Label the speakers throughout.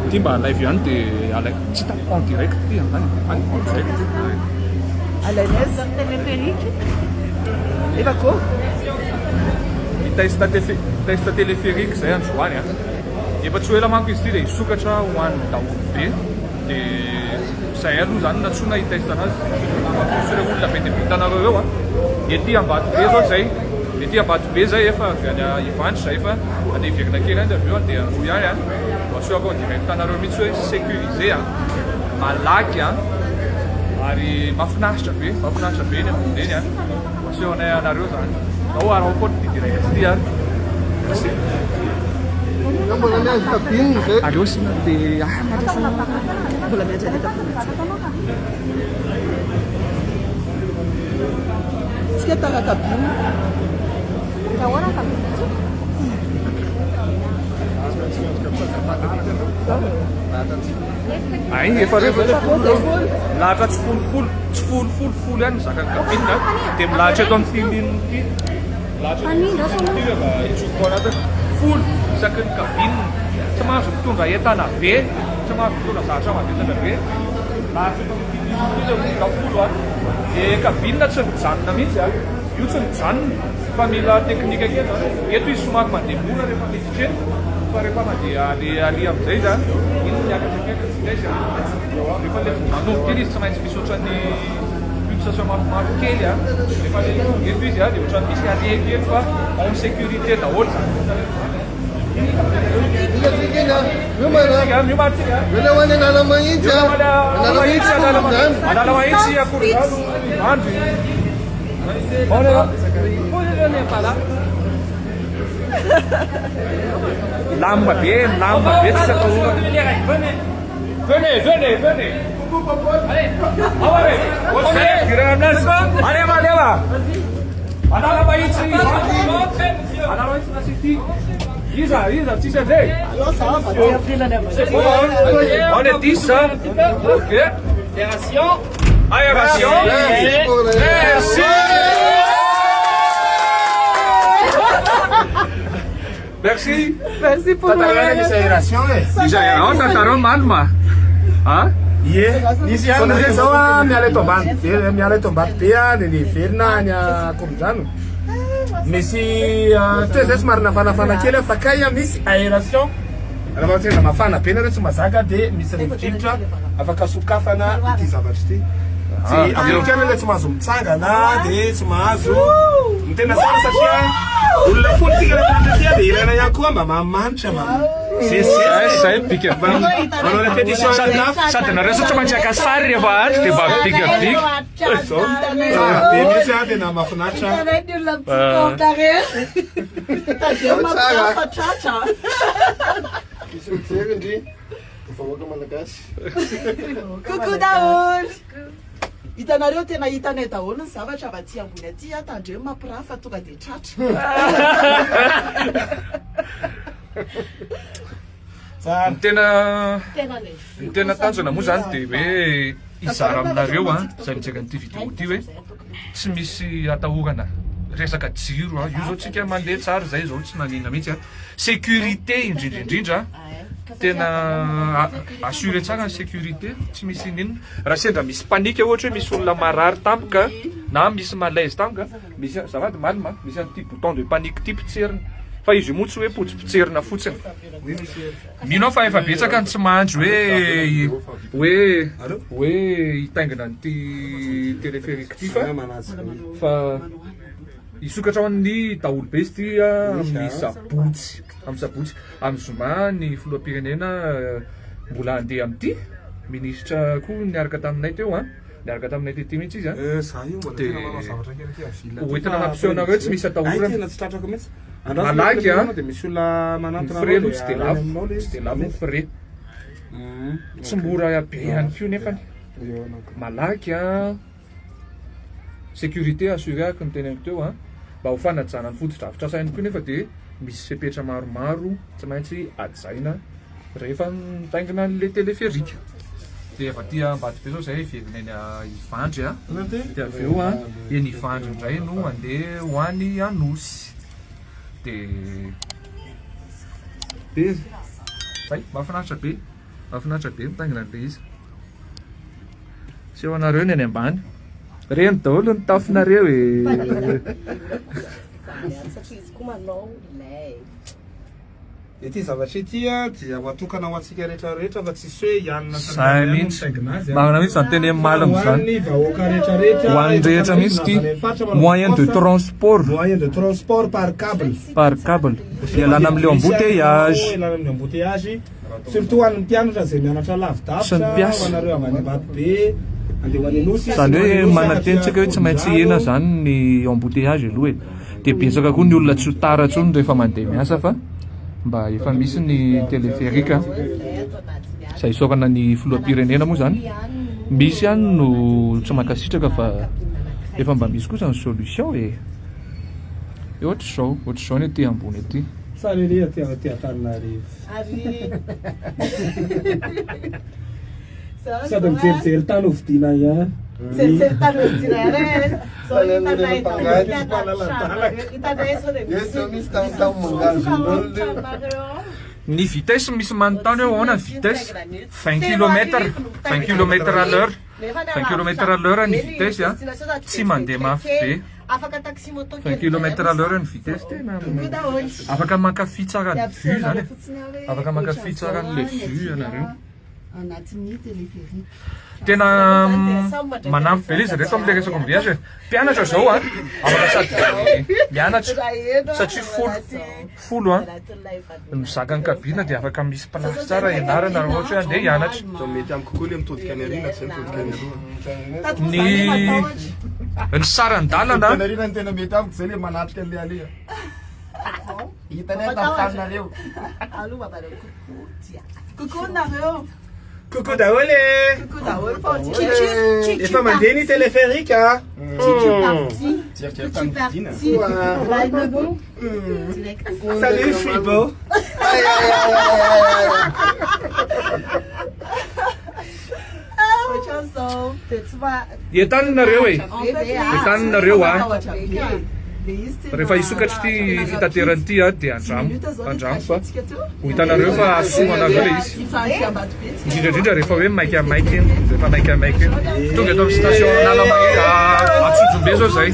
Speaker 1: Ity mba live ihany dia alaiko tsy hitako en direct ity angany any en direct ity.
Speaker 2: Alaina aiza?
Speaker 3: Téléphérique.
Speaker 2: Efa go.
Speaker 1: Ny test test téléphérique zay androany a. Efa tsy ho ela manko izy ity dia hisokatra ho an'ny daholobe dia zay aloha zany nantsoina hi-test anazy. Mampiseho ireo olona be dia be hitanareo eo a. Ety Ambatobe zao zay. Ety Ambatobe zay efa avy any Ivandry zay fa andeha hiverina kely any dia avy eo andeha Androy any a. Mba asehoko en direct anareo mihitsy hoe sécurisé a. Malaky a. Ary mahafinaritra be, mahafinaritra be eny ambony eny a. Asehonay anareo zany. Ao araho foana ity direct ity ary. Merci.
Speaker 4: Mbola miandry cabine zay.
Speaker 1: Aleo asiana le ah
Speaker 2: Mbola miandry an'ilay cabine. Tsika tara cabine.
Speaker 3: Ahoana cabine tsika?
Speaker 1: Ay, efa reo zay folo. Milahatra tsy folo folo, tsy folo folo folo ihany ny zakan'ny cabine a. Dia milahatra eto amin'ny ligne ity. Milahatra eto amin'ny ligne ity rehefa hitsofoka ao anatiny. Folo isaky ny cabine. Tsy mahazo mitondra entana be, tsy mahazo mitondra zavatra mavesatra be. Milahatra eto amin'ny ligne ity ilay olona folo a. Dia cabine tsy mijanona mihitsy a. Io tsy mijanona fa mila teknika kely zany. Eto izy somary mandeha mora rehefa miditra eto fa rehefa mandeha aleha aleha amin'izay izy a, iny miakatra miakatra vitesse a. Rehefa le manomboka iny izy tsy maintsy misy ohatran'ny pulsation mafimafy kely a. Rehefa le tonga eto izy a dia ohatran'ny misy aleha kely fa en sécurité daholo zany rehetra rehetra zany a.
Speaker 4: Miomana.
Speaker 1: Miomana tsika.
Speaker 4: Eo ho any Analamahitsy a.
Speaker 1: Analamahitsy, Analamahitsy, Akorondrano, Ivandry. Milamina be, milamina be tsisy atahorana. Venez, venez, venez. Allez, aminazy. Allez, allez, allez. Analamahitsy, Analamahitsy na city. Iza, iza, tsisy an'izay. C'est bon, hein? On est 10, hein? Ok. Aération. Merci. Merci.
Speaker 2: Merci pour
Speaker 5: Misy aération e.
Speaker 1: Iza ianao tantarao Malma? Ah?
Speaker 5: Ie, nisy ihany ndray zao a miala eto ambany be, miala eto ambato be a dia niverina any Akorondrano. Misy teo zay somary nafanafana kely fa kay misy aération. Raha vao sendra mafana be nareo tsy mazaka dia misy rivodrivotra afaka sokafana ity zavatra ity. Tsy afrikana ilay tsy mahazo mitsangana dia tsy mahazo ny tena tsara satria olona folo tsika rehefa aty dia ilaina ihany koa mba mamanitra mba
Speaker 1: Zay zay bika
Speaker 5: mba manao répétition
Speaker 1: Sady sady nareo sao tsy maintsy haka sary rehefa ato dia mba bika bika.
Speaker 5: Zao tsara be mihitsy a tena mahafinaritra.
Speaker 2: Hitanay ny olona mitsikaokare. Tadeo mampifatratra.
Speaker 4: Misy mijery ndry vahoaka malagasy.
Speaker 2: Coucou daholo. Hitanareo tena hitanay daholo ny zavatra avy aty ambony aty a, tandremo mampirafy fa tonga dia tratra.
Speaker 1: Ny tena ny tena tanjona moa zany dia hoe hizara aminareo a izay mijery an'ity vidéo ity hoe tsy misy atahorana resaka jiro a io zao tsika mandeha tsara zay zao tsy nanina mihitsy a sécurité indrindra indrindra tena assuré tsara ny sécurité tsy misy ininona raha sendra misy panique ohatra hoe misy olona marary tampoka na misy malaise tampoka misy azafady malma misy an'ity bouton de panique ity potserina fa izy io moa tsy hoe potsipotserina fotsiny Mino aho fa efa betsaka ny tsy mahandry hoe hoe hoe hitaingina an'ity téléphérique ity fa fa hisokatra ho an'ny daholobe izy ity amin'ny sabotsy amin'ny sabotsy amin'ny zoma ny filoham-pirenena mbola handeha amin'ity minisitra koa niaraka taminay teo an niaraka taminay tety mihitsy izy an dia hoentina mampiseho anareo tsy misy atahorana Malaky a! Ny frais aloha tsy dia lafo, tsy dia lafo ny frais. Tsy mora be ihany koa nefany. Malaky a! Sécurité assurée araka ny teneniko teo a! Mba ho fanajana ny fotodrafitrasa ihany koa nefa dia misy fepetra maromaro tsy maintsy hajaina rehefa mitaingina an'ilay téléphérique. Dia avy aty Ambatobe izao izay hiverina eny Ivandry a! Dia avy eo a, eny Ivandry indray no handeha ho any Anosy. Dia. Dia zay, mahafinaritra be, mahafinaritra be mitaingina an'ilay izy. Aseho anareo ny any ambany. Reny daholo ny tafonareo e.
Speaker 3: Satria izy koa manao ilay.
Speaker 5: Ity zavatra ity dia ho atokana ho antsika rehetra rehetra fa tsisy hoe i anona sy
Speaker 1: Zay
Speaker 5: Andriana no
Speaker 1: mihitsy.
Speaker 5: mitaingina azy a.
Speaker 1: Marina mihitsy zany teny Malm
Speaker 5: Ho
Speaker 1: zany.
Speaker 5: an'ny vahoaka rehetra rehetra
Speaker 1: Ho an'ny rehetra mihitsy ity. Moyen de transport.
Speaker 5: Moyen de transport par câble.
Speaker 1: Par câble. Ialana amin'ilay embouteillage.
Speaker 5: Ialana amin'ny embouteillage. Surtout ho an'ny mpianatra izay mianatra lavidavitra,
Speaker 1: Sy ny mpiasa.
Speaker 5: ho anareo avy any Ambatobe, andeha ho any Anosy.
Speaker 1: Izany hoe manantena tsika hoe tsy maintsy hihena izany ny embouteillage aloha e. Dia betsaka koa ny olona tsy ho tara intsony rehefa mandeha miasa fa mba efa misy ny téléphérique. Izay isaorana ny filoham-pirenena moa izany. Misy ihany no tsy mankasitraka fa efa mba misy kosa ny solution e. Ohatr'izao, ohatr'izao ny aty ambony aty.
Speaker 5: Tsara ery aty aty Antananarivo.
Speaker 2: Ary
Speaker 5: Sady mijerijery tany hovidiana ihany.
Speaker 2: Mijerijery tany hovidiana ihany. Zao hitanay daholo ny anaty trano. Hitanay zao dia
Speaker 4: Eto misy tamotamo mangahazo olona.
Speaker 1: Ny vitesse misy manontany hoe ahoana ny vitesse? 20 kilomètre, 20 kilomètre à l'heure, 20 kilomètre à l'heure ny vitesse a, tsy mandeha mafy be. 20 kilomètre à l'heure ny vitesse tena afaka mankafy tsara ny vue zany e, afaka mankafy tsara an'le vue ianareo.
Speaker 2: Anatin'ny téléphérique.
Speaker 1: Tena manampy be le izy reto amle resaka embouteillage e. Mpianatra zao a, afaka sady mianatra satria folo folo a, mizaka ny cabine dia afaka misy place tsara ianarana raha ohatra hoe andeha hianatra.
Speaker 4: Zao mety amiko kokoa le mitodika any aoriana tsy zay mitodika any aloha.
Speaker 1: Ny ny saran-dalana
Speaker 4: Mitodika any aoriana no tena mety amiko zay le manatrika an'le aleha. Hitanay tamin'taninareo.
Speaker 2: Coucou nareo.
Speaker 5: Coucou daholo e!
Speaker 2: Coucou daholo fa ohatry
Speaker 5: Efa mandeha ny téléphérique a!
Speaker 4: Jerijery tany vidiana.
Speaker 5: Salut, je suis beau.
Speaker 2: Ohatran'izao.
Speaker 3: Dia tsy ma-
Speaker 1: Entaninareo e! Entaninareo a!
Speaker 2: Matahotra be. Le izy tena-
Speaker 1: Rehefa hisokatra ity fitaterana ity a dia andramo, andramo fa ho hitanareo fa hahasoa anareo ilay izy. Indrindra indrindra rehefa hoe maikamaika iny, rehefa maikamaika iny. Tonga eto amin'ny station Analamahitsy, Antsonjombe zao zay.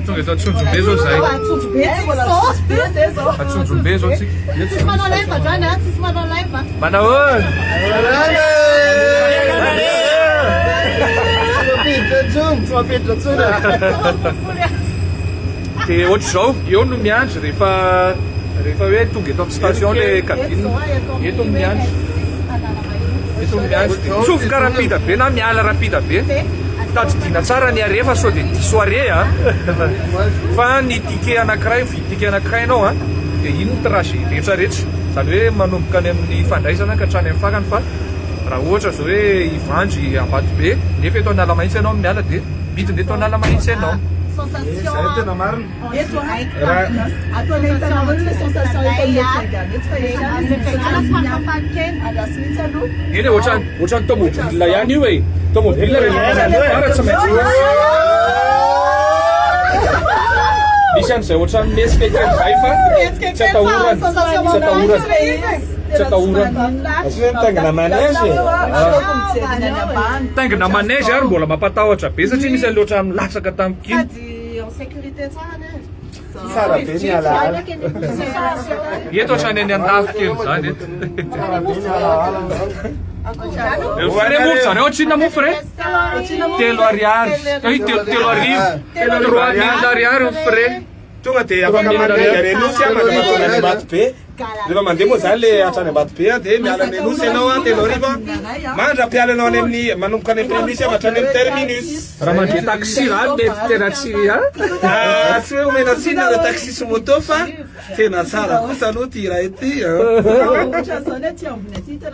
Speaker 1: Tonga eto Antsonjombe zao zay. Antsonjombe zao tsika.
Speaker 3: Tsisy manao live androany a, tsisy manao live a.
Speaker 1: Manahoana?
Speaker 4: Tsy mampiditra intsony, tsy mampiditra intsony.
Speaker 1: Dia ohatr'izao, eo no miandry rehefa rehefa hoe tonga eto amin'ny station le cabine. Eto no miandry. Eto no miandry. Dia mitsofoka rapide be na miala rapide be. Tadidiana tsara ny arrêt fa sao dia diso arrêt a. Fa ny ticket anankiray, mividy ticket anankiray ianao a, dia iny ny trajet rehetra rehetra. Izany hoe manomboka any amin'ny fandraisana ka hatrany amin'ny farany fa raha ohatra izao hoe Ivandry Ambatobe nefa eto Analamahitsy ianao no miala dia midina eto Analamahitsy ianao.
Speaker 5: Zay no tena marina.
Speaker 2: Eto a, ato anahitanareo le sensation eto amin'ny fiaingana eto fa eto andraso mihitsy aloha.
Speaker 1: Eny e, ohatran'ny ohatran'ny tomobile ihany io e. Tomobile rehefa mandeha fiara tsy maintsy Misy an'izay ohatran'ny mihetsika kely izay fa tsy atahorana, tsy atahorana, tsy atahorana.
Speaker 5: Tsy hoe mitaingina manège e.
Speaker 1: Mitaingina manège ary mbola mampatahotra be satria misy an'ilay ohatran'ny milatsaka tampoka iny.
Speaker 3: Sady en sécurité tsara anie.
Speaker 5: Tsara be ny alaala.
Speaker 1: Eto hatrany any andafy kely izany eto.
Speaker 4: Tsara be ny alaala.
Speaker 1: Frais moa zareo ohatrinona moa frais? Telo ariary. Ay, telo 3000. 3000 ariary ny frais.
Speaker 5: Tonga dia afaka mandeha any Anosy a, mandra-pahatonga any Ambatobe. Rehefa mandeha moa zany le hatrany Ambatobe a, dia miala any Anosy ianao a, 3000 a, mandra-piala anao any amin'ny, manomboka any amin'ny Primus a, hatrany amin'ny Terminus.
Speaker 1: Raha mandeha taxi raha mety tena tsy a.
Speaker 5: Ah, tsy hoe omena tsiny ireo taxi sy moto fa tena tsara kosa aloha ity iray ity a.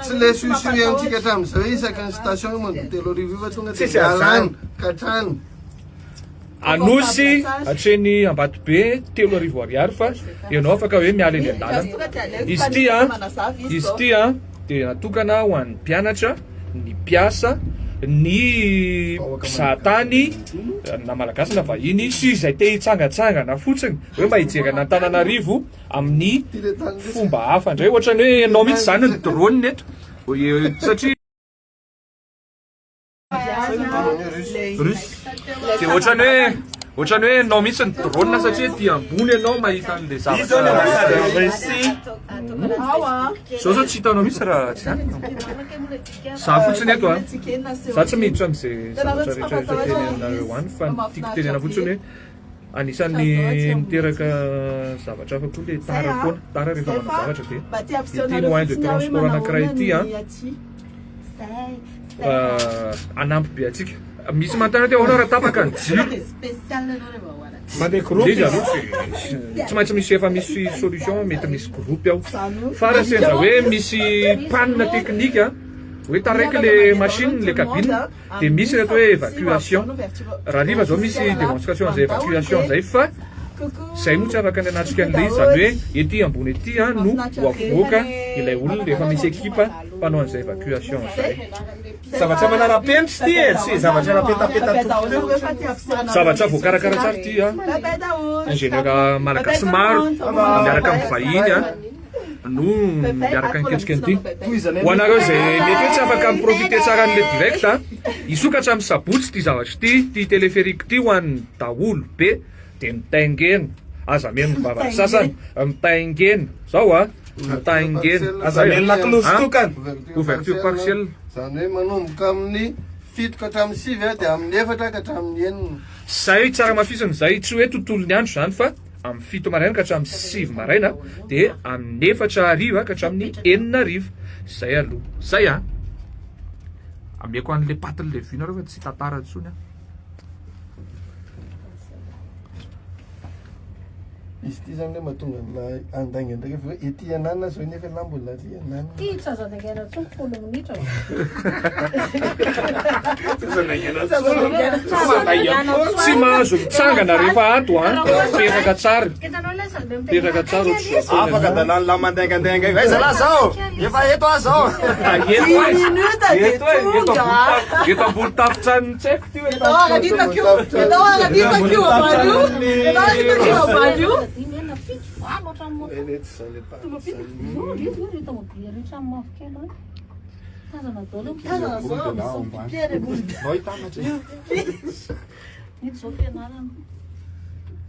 Speaker 4: Tsy le soisoiantsika hatramin'izao isaky ny station mandoa 3000 io fa tonga dia
Speaker 5: Tsisy
Speaker 4: miala
Speaker 5: an'izany.
Speaker 4: any ka hatrany.
Speaker 1: Anosy hatreny Ambatobe 3000 ariary fa ianao afaka hoe miala eny an-dalana. Izy ity a, izy ity a dia natokana ho an'ny mpianatra, ny mpiasa. ny mpizahatany na malagasy na vahiny sy izay te hitsangatsangana fotsiny hoe mba hijery an'Antananarivo amin'ny fomba hafa indray. Ohatran'ny hoe ianao mihitsy izany ny drone eto satria Russe. Dia ohatran'ny hoe ohatran'ny hoe ianao mihitsy ny drone satria ety ambony ianao mahita an'ilay zavatra. Zao zao tsy hitanao mihitsy raha tsy any. Za fotsiny eto a. Za tsy miditra amin'izay zavatra rehetra rehetra teneninareo any fa ny tiako tenena fotsiny hoe anisan'ny miteraka zavatra hafa koa le tara foana. Tara rehefa manao zavatra dia ity moyen de transport anankiray ity a. Hanampy be antsika. Misy manontany hoe ahoana raha tapaka ny jiro?
Speaker 5: Mandeha groupe
Speaker 1: Izy aloha tsy maintsy misy efa misy solution mety misy groupe ao. Fa raha sendra hoe misy panne technique hoe taraiky le machine le cabine dia misy ireto hoe évacuation. Rahariva zao misy démonstration an'izay évacuation zay fa zay moa tsy afaka ny hanatrika an'ilay izy zany hoe ety ambony ety no ho avoaka ilay olona efa misy ekipa mpanao an'izay évacuation zay.
Speaker 5: Zavatra manara-penitra ity e, tsy zavatra napetapeta toko teo.
Speaker 1: Zavatra voakarakara tsara ity a. Ingénieur malagasy maro miaraka amin'ny vahiny a no miaraka niketrika an'ity. Ho anareo izay mety hoe tsy afaka mi-profiter tsara an'ilay direct a, hisokatra amin'ny sabotsy ity zavatra ity, ity téléphérique ity ho an'ny daholo be dia mitaingena, aza meno ny vavan'ny sasany, mitaingena, zao a. Mitaingena.
Speaker 5: Aza meno lakolosy tokana.
Speaker 1: Ouverture partielle.
Speaker 4: Izany hoe manomboka amin'ny 7 ka hatramin'ny 9 dia amin'ny 4 ka hatramin'ny 6.
Speaker 1: Zay tsara hamafisina izay, tsy hoe tontolon'ny andro izany fa amin'ny 7 maraina ka hatramin'ny 9 maraina dia amin'ny 4 hariva ka hatramin'ny 6 hariva. Zay aloha. Zay an. Ameko an'le patin'le vue nareo fa tsy tantara intsony aho.
Speaker 4: Izy ity zany le mahatonga an'ilay handainga ndraiky avy eo ety ananona zao nefa ialahy mbola aty ananona.
Speaker 3: Ty tsy azo andaingana intsony folo minitra.
Speaker 1: Tsy mahazo mitsangana rehefa ato an. Mipetraka tsara. Mipetraka tsara ohatr'izao.
Speaker 4: Afaka dalan'ny lahy mandaingandainga io. Aiza lahy zao? Efa eto aho zao.
Speaker 1: Eto e. Eto e. Eto ambony tafontrano tsy haiko.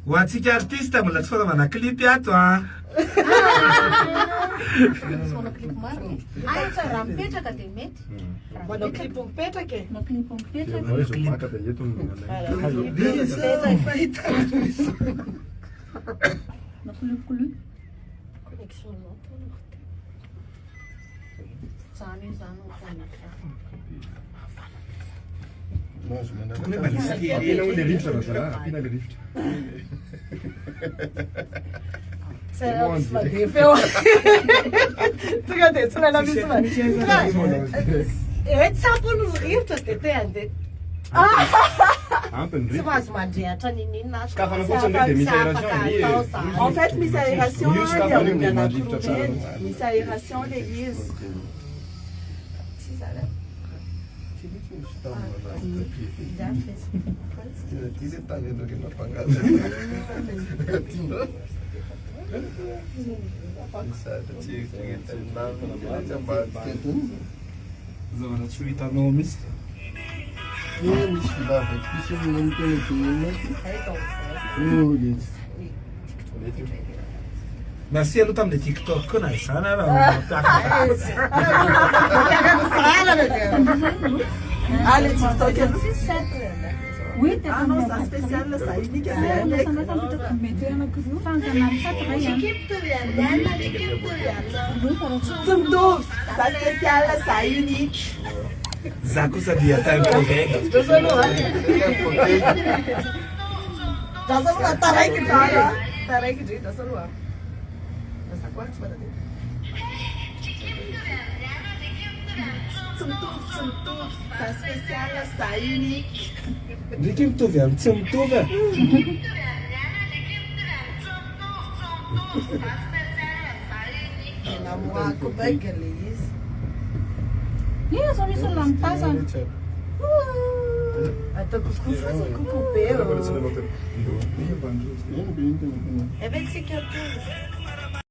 Speaker 5: Ho antsika artiste mbola tsy fanaovana clip ato an.
Speaker 2: Manao clip mipetraka e.
Speaker 6: Manao clip mipetraka. Manao clip clip.
Speaker 3: Connexion lente alors. Zany zany no connexion.
Speaker 5: Tokony hoe mba nisy télé
Speaker 4: le rivotra razalahy, ampiana le rivotra.
Speaker 2: Tsy misy mandeha feo. Tonga dia tsy maina misy mandeha.
Speaker 3: Eh, tsy ampy ny rivotra dia te handeha.
Speaker 5: Ampy ny
Speaker 3: Tsy
Speaker 5: rivotra.
Speaker 3: mahazo mandrehatra n'inon'inona ato.
Speaker 5: Sokafana fotsiny ve dia misy aération
Speaker 3: Tsy
Speaker 5: e.
Speaker 3: afaka atao zany.
Speaker 2: En fait, misy aération
Speaker 5: Io
Speaker 2: le
Speaker 5: sokafana io
Speaker 2: aomby
Speaker 5: dia mandrivotra
Speaker 2: anankiroa
Speaker 5: tsara.
Speaker 2: ireny. Misy aération le izy. Tsy zany.
Speaker 5: Zavatra tsy ho hitanao mihitsy. Merci aloha tamin'ilay TikTok koa na izany ara mampiakatra.
Speaker 2: Ah, le TikTok aloha.
Speaker 6: Oui,
Speaker 2: Ah non, za spécial, za unique, zay haiko. Tsy mitovy, za spécial, za unique.
Speaker 5: Za kosa dia time gag.
Speaker 2: Drasa aloha. Drasa aloha taraiky ndry a. Taraiky ndry, drasa aloha. Drasa koa tsy manadino. Tsy mitovy, tsy mitovy, za spécial, za unique.
Speaker 5: Ndriky mitovy amin'ny tsy mitovy a.
Speaker 2: Namoahako bug le izy.
Speaker 6: Io zao misy olona mitazana.
Speaker 3: Atao coucou fotsiny, coucou be ô. Ebe tsika to.